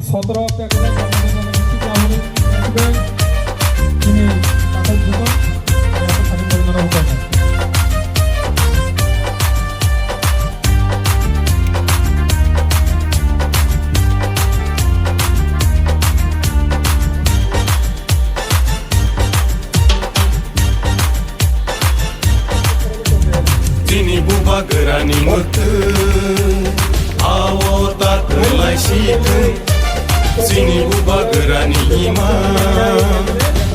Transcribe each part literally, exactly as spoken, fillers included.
Sotoro February, chini takhuk bwswk, takhuk bwswk, takhuk bwswk. Chini bubagrani mwktwng, ao ta kwlai si thwng. Chini bubagrani imang,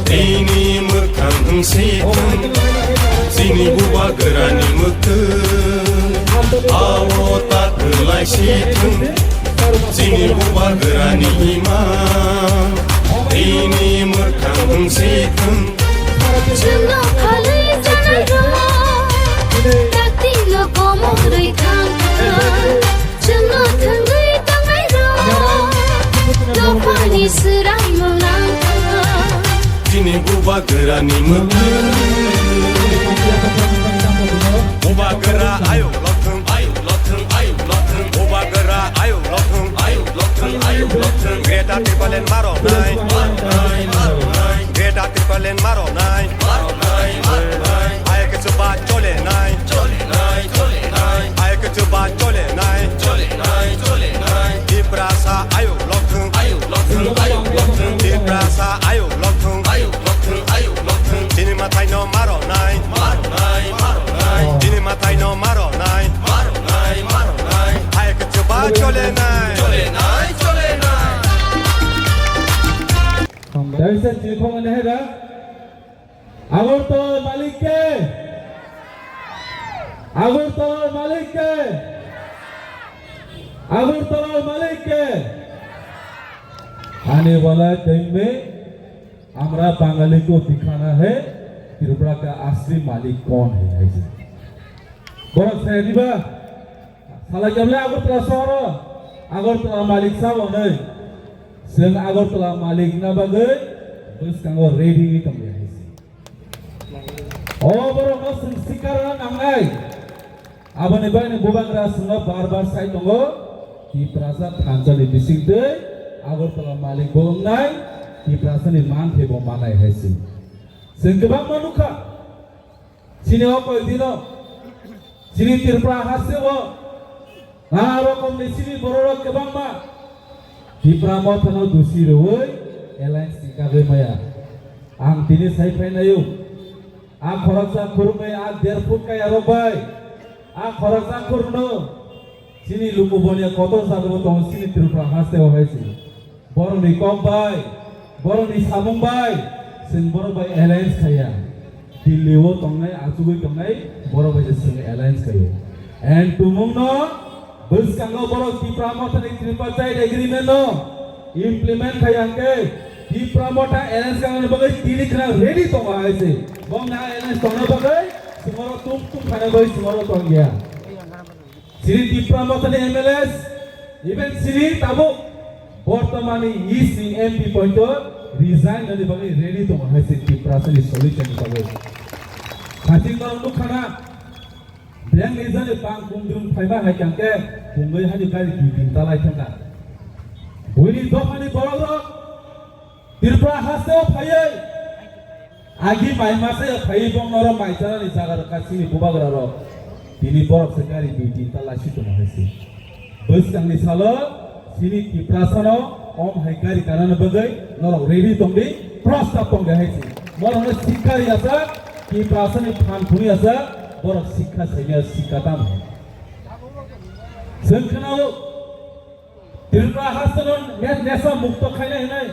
bini mwkhang wng si thwng. Chini bubagrani mwktwng, ao ta kwlai si thwng. Chini bubagrani imang, bini mwkhang wng si thwng. Chwngno phalwi chanairok, dakti no komorwi thangkha. Chwngno thwngwi tongnairok, dophani swraimung langkha. Chini bubagrani mwktwng. Bubagra ayuk lokthwng, ayuk lokthwng, ayuk lokthwng. Bubagra ayuk lokthwng, ayuk lokthwng, ayuk lokthwng. Greater Tipraland maro nai, maro nai, maro nai. Greater Tipraland maro nai, maro nai, maro nai. Ayuk chuba chole nai, chole nai, chole nai. Ayuk chuba chole nai, chole nai, chole nai. Tiprasa ayuk lokthwng, ayuk lokthwng, ayuk lokthwng. Tiprasa ayuk lokthwng, ayuk lokthwng, ayuk lokthwng. Chini mathai no maro nai, maro nai, maro nai. Chini mathai no maro nai, maro nai, maro nai. Ayuk chuba chole nai, chole nai, chole nai. Dai se chini khong ne hera. Agartala malik ke? Agartala malik ke? Agartala malik ke? आने वाला टाइम में हमरा बांगाली को दिखाना है त्रिपुरा का असली मालिक कौन है, ऐसे। Borok saya diba? Salai kemle Agartala sohoro, Agartala malik sabo nei. Seng Agartala malik na bagwi bwskango ready ni tongya hai se. O borok no seng sikar na nangnai. Aboni bagwi ni bubagra sengno bar bar sai tongo. Tiprasa thansa ni bising twi Agartala malik bo wngnai. Tiprasa ni man khe bo manai hai se. Seng kwbangma nukha. Chini o koi dino, chini Tripura haste o, nana rokom ni chini bororok kwbangma Tipra Motha no dusi rwui alliance ni kagwi maya. Ang tini sai phainaio, a khoroksa khurumwi a der foot kaya rok bai, a khoroksa khurumno chini luku bonia kotor jagao tongo chini Tripura haste o hai se. Borokni kok bai, borokni samung bai, chwng borok bai alliance khaiya. Delhi o tongnai, achugwi tongnai, borok bai se chwng alliance khaio. And tumung no bwskango borok Tipra Motha ni Tripartite Agreement no implement khaiya hwnkhe Tipra Motha alliance khaina bagwi tini khna ready tongo hai se. Bong na alliance tongna bagwi chwng oro tum tum khaina bagwi chwng oro tongya. Chini Tipra Motha ni M L As, even chini tabuk bortomani East ni M P pointo resign nani bagwi ready tongo hai se Tiprasa ni solution ni bagwi. Haching norok nukha na, beng ni jani bang kundrum phaima hai kangke bungwi hani gari dui tin talai thangkha. Buini dophani borok rok Tripura haste o phaiwi agi mai masa ya phaiwi bong noro mai chanani jaga rok ka chini bubagra rok. Tini borok se gari dui tin ta laisi tongo hai se. Bwskang ni salo chini Tiprasa no om hai gari kanani bagwi norok ready tong di, prostab tong di hai se. Borok no sikha ri asa, Tiprasa ni phan thuni asa, borok sikha saimya sikha tamo. Chwng khwnao Tripura haste no ne-, nesa mukto khaina hinai.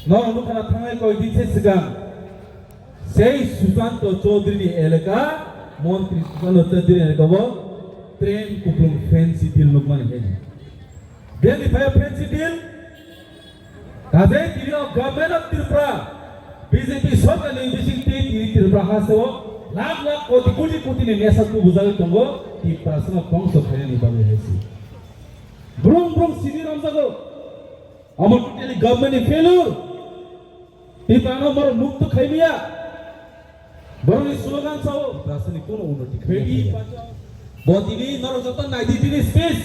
Norok nukha na thangnai koi din se swkang. Sei Susanto Chaudhary ni elaka, Montri Susanto Chaudhary ni elaka bo train kupulung fancy deal nukmani hinai. Beni phaya fancy deal. Kaje tini o Government of Tripura, B J P sorkar ni bising twi tini Tripura haste o lakh lakh koti koti koti ni nesa kubujagwi tongo, Tiprasa no bongso khainani bagwi hai se. Brung brung sini ramjago. Omo totally government ni failure. Tiprano moro mukto khaimiya. Borokni slogan sao. Tiprasani kono unnoti khaimiya. Bedi bachao. Bo tini norok joto naidi tini speech.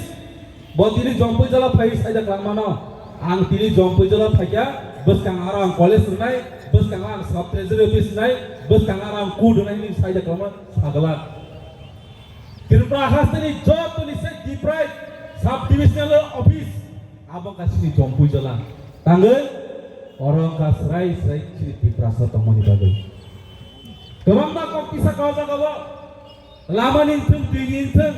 Bo tini jompui jala phai saida klamano. Ang tini Jampui jala phaikha, bwskango aro ang college rwnai, bwskango ang sub treasury office rwnai, bwskango aro ang court rwnai hinwi saida kwlama sagala. Tripura hasteni jotoni se deprived sub divisional office abo wngkha chini Jampui jala. Tangwi oro wngkha srai srai chini Tiprasa tongmani bagwi. Kwbangma kok kisa kok jagao lamani wngthung, twini wngthung,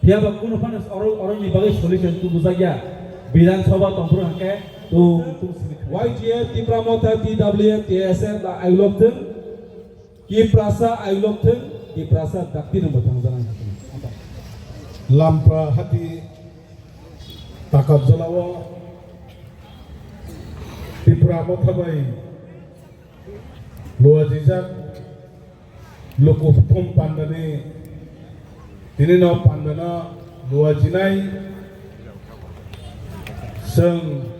phiya ba kunu phano oro, oroni bagwi solution tubujakya. Bidhan Sabha tongphuru hwnkhe tung tung simi khlai. Y T F, Tipra Motha, T W F, T S F da ailok thung. Tiprasa ailok thung, Tiprasa dakti rwngbo thangjaknai. Lampra hati takat jolao Tipra Motha bai luajijak luku thum pandani tini no pandano luajinai chwng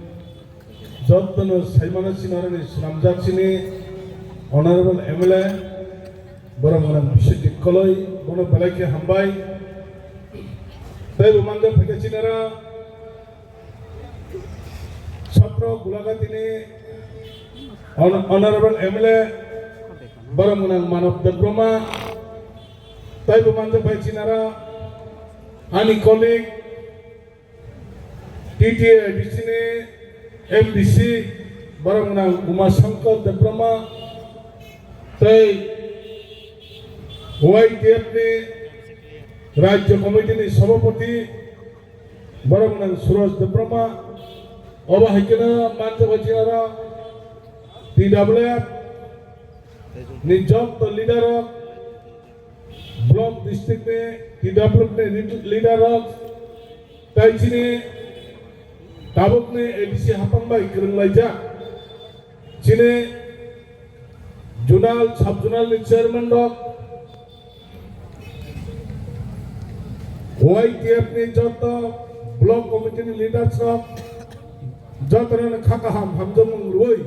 Jotono saimano sinarani swnamjak chini Honorable M L A, borok mwnang Biswajit Koloi, bono belai khe hambai. Tei bo manjak phaikhe chinara Satro Gulagatini Hon-, Honorable M L A, borok mwnang Manav Debbarma, tei bo manjak bai chinara ani colleague, T T A D C ni M D C, borok mwnang Uma Shankar Debbarma, tei Y T F ni Rajya Committee ni Sabhapati, borok mwnang Suraj Debbarma, obo hai kheno manjak bai chinara T W F ni joto leader rok, block district ni T W F ni leader rok, tei chini tabuk ni A D C hapang bai kwrwng laijak, chini zonal, sub zonal ni chairman rok, Y T F ni joto block committee ni leaders rok, joto no kha kaham hamjakmung rwui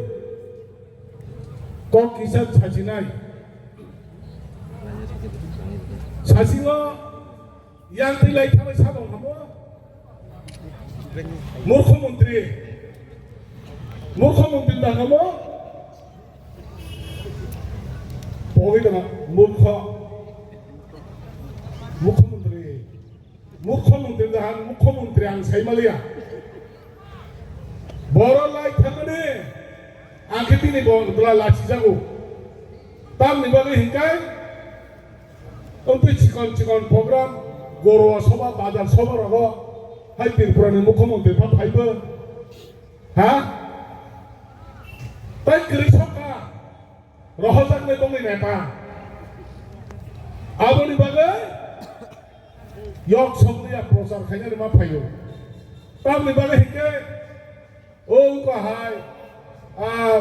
kok kisa sachinai. Sasingo yang twi lai thanai sabong hamo. Murkho montri. Murkho montri da hamo. Pogwi da murkho. Murkho montri. Murkho montri da han, murkho montri ang sai maliya. Boro lai thangani, ang khe bini bo bwla lachijago. Tamni bagwi hinkai, wngtwi chikon chikon program, Gorowa soba, bazar soba rogo, hai Tripura ni mukhyamantri pha phaibo. Ha? Tai kwrwi sokha, rohojaknai bongni neta. Aboni bagwi, Yok sokliya prochar khainani ma phaio. Tamni bagwi hinkhe o wngkha hai, ah,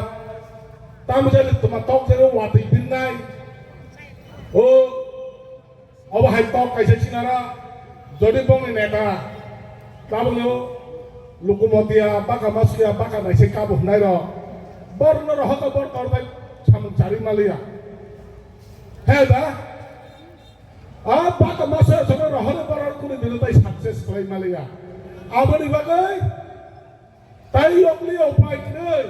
tamo jani toma tok jani watwi binnai. O, obo hai tok kaisa sinara, jodi bongni neta, tabukno lukumotiya, baka masuya, baka naisai kabo hwnai rok. Borno rohokha bor torbai samung chari maliya. He da? A baka masa sono rohor borok kuni dino tai success khlai maliya. Aboni bagwi tai yokli upai kwrwi.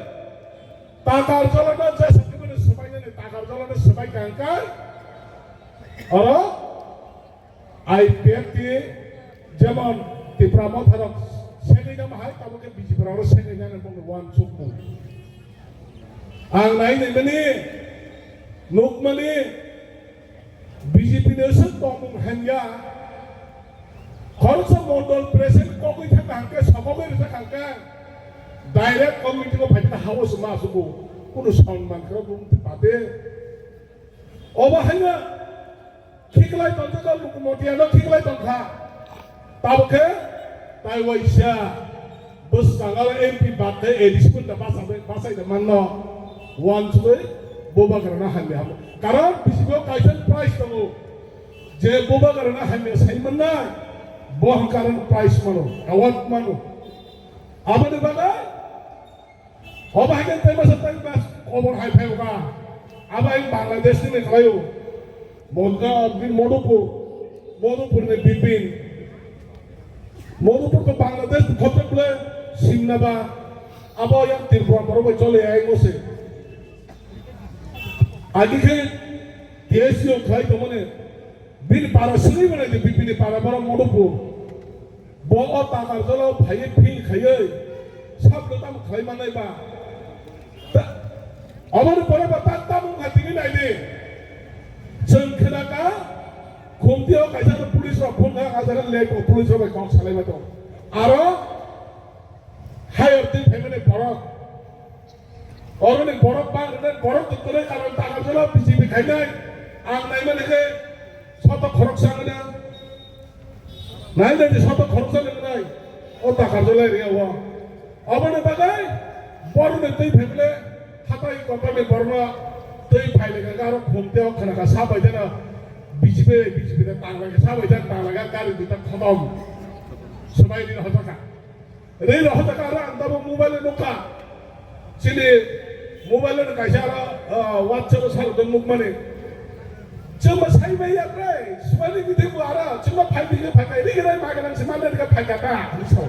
Takar jolano jesa kibini swbainani takar jolano swbai kangkai. Oro I P F T jemon Tipra Motharok segwi nama hai, tamo khe B J P rok segwi nani bongni uansukmung. Ang nai nai mani, nuk mani, B J P ni aswk tongmung hamya. Khoroksa mondol president kokwi thangkha hwnkhe, sokogwi rijak hwnkhe, direct committee o phaikhe haosi ma asugo, kunu sonman khe bumtwi pate. Obo haino khiklai tonjak, lukumotiano khiklai tongkha. Tabukhe tai waisa bwskango M P bakhe A D C punda bachai, bachai da manno. Uansugwi bubagrano hamya hamo. Karon B J P o kaisa prize tongo. Je bubagrano hamya sai mannai, bo hwnka karon prize mano, award mano. Aboni bagwi Obo hai khe tei masa tei mas kobor hai phai oka. Abo hai Bangladesh ni khlaio. Modga, Modupur, Modupur ni Bipin. Modupur to Bangladesh ni khopjak bole sim Naba, abo yang Tripura borok bai chole ai mo se. Agi khe T S C o khlai tongmani, bini para sini mane de, bini para borok Madhupur. Bo o takar jolo phaiye phil khaiye, sab lo tam khlai manai ba. Ta, aboni pore ba ta, ta mung kha tini nai de. Chwng khna ka, Khumti o kaisa police rok phone kha, kaisa late o police rok bai kok salai ba tong. Aro, Higher twi phaimani borok. Oroni borok bang rwnai, borok twi kwrwi karon takar jolo B J P khainai. Ang naimani khe soto khoroksa wngna. Nai nai soto khoroksa wngnai. O takar jolai rwya o. Oboni bagwi borokni twi phaimani hatai kotorni borokno twi phailai kha aro Khumti o khna kha sa bai jana B J P, B J P ta tanglai kha sa bai jana tanglai kha gari duita khotom. Swbai ni hotoka. Rei rok hoda ka aro ang tabuk mobile nukha. Chini mobile no kaisa aro, ah, WhatsApp o salo don nukmani. Chwngma sai maya bre, swmani bidi bo aro, chwngma phai bidi phai kai, rignai maganang se manai ka phai ka ta, hinwi sao.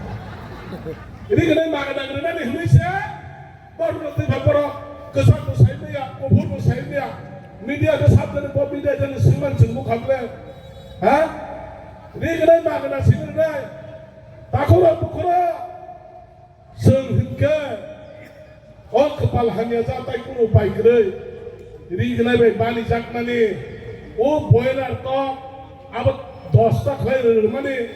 Rignai maganang rwnani hinwi se, borok twi phai borok, kwchak bo sai maya, kuphur bo sai maya, media de sab jani bo media jani swngman chwng bukha ble, ha? Rignai maganang se rwnai, takhurok bukhurok, Chwng hinkhe o kwpal hamya jatai kunu pai kwrwi, ri gnai bai bani jakmani o boiler tok abo dosta khlai rwrwmani.